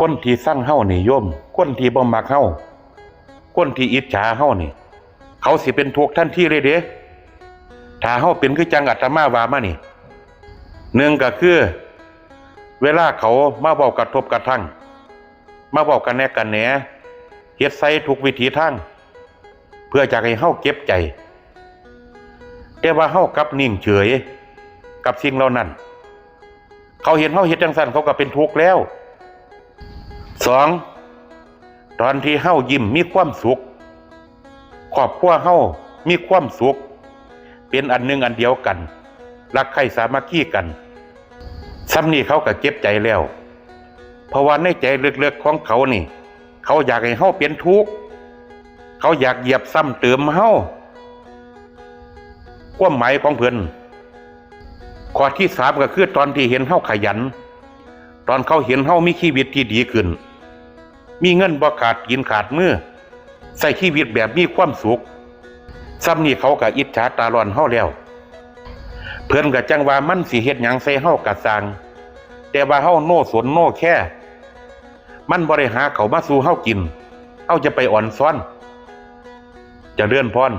ຄົນທີ່ຊັງເຮົານີ້ໂຍມ, ຄົນທີ່ບໍ່ມັກເຮົາ, ຄົນທີ່ອິດສາເຮົານີ້, ເຂົາຊິເປັນທຸກທັນທີເລີຍເດ້ ຖ້າເຮົາເປັນຄືຈັ່ງອາດຕະມາວ່າມານີ້. ໜຶ່ງກໍຄື ເວລາເຂົາມາເວົ້າກະທົບກະທັ່ງ, ມາເວົ້າກະແນກະແໜ, ເຮັດໃສ່ທຸກວິຖີທາງ ເພື່ອຢາກໃຫ້ເຮົາເຈັບໃຈ, ແຕ່ວ່າເຮົາກັບນິ່ງເສີຍກັບສິ່ງເຫຼົ່ານັ້ນ. ເຂົາເຫັນເຮົາເຮັດຈັ່ງຊັ້ນ ເຂົາກໍເປັນທຸກແລ້ວ. ສອງ, ຕອນທີ່ເຮົາຍິ້ມມີຄວາມສຸກ, ຄອບຄົວເຮົາມີຄວາມສຸກ, ເປັນອັນໜຶ່ງອັນດຽວກັນ, ຮັກໃຄ່ສາມັກຄີກັນ, ສ່ຳນີ້ເຂົາກໍເຈັບໃຈແລ້ວ. ເພາະວ່າໃນໃຈເລິກໆຂອງເຂົານີ້, ເຂົາຢາກໃຫ້ເຮົາເປັນທຸກ, ເຂົາຢາກຢຽບຊ້ຳເຕີມເຮົາ. ຄວາມໝາຍຂອງເພິ່ນ. ຂໍ້ທີສາມກໍຄື ຕອນທີ່ເຫັນເຮົາຂະຫຍັນ, ຕອນເຂົາເຫັນເຮົາມີຊີວິດທີ່ດີຂຶ້ນ, ມີເງິນບໍ່ຂາດຕີນຂາດມື, ໃຊ້ຊີວິດແບບມີຄວາມສຸກ, ສ່ຳນີ້ເຂົາກໍອິດສາຕາຮ້ອນເຮົາແລ້ວ. ເພິ່ນກໍຈັ່ງວ່າມັນຊິເຮັດຫຍັງໃສ່ເຮົາກໍຊ່າງ, ແຕ່ວ່າເຮົາໂນສົນໂນແຄ, ມັນບໍ່ໄດ້ຫາເຂົ້າມາສູ່ເຮົາກິນ, ເຮົາຈະໄປອ່ອນຊອນ. ຈະເລີນພອນ.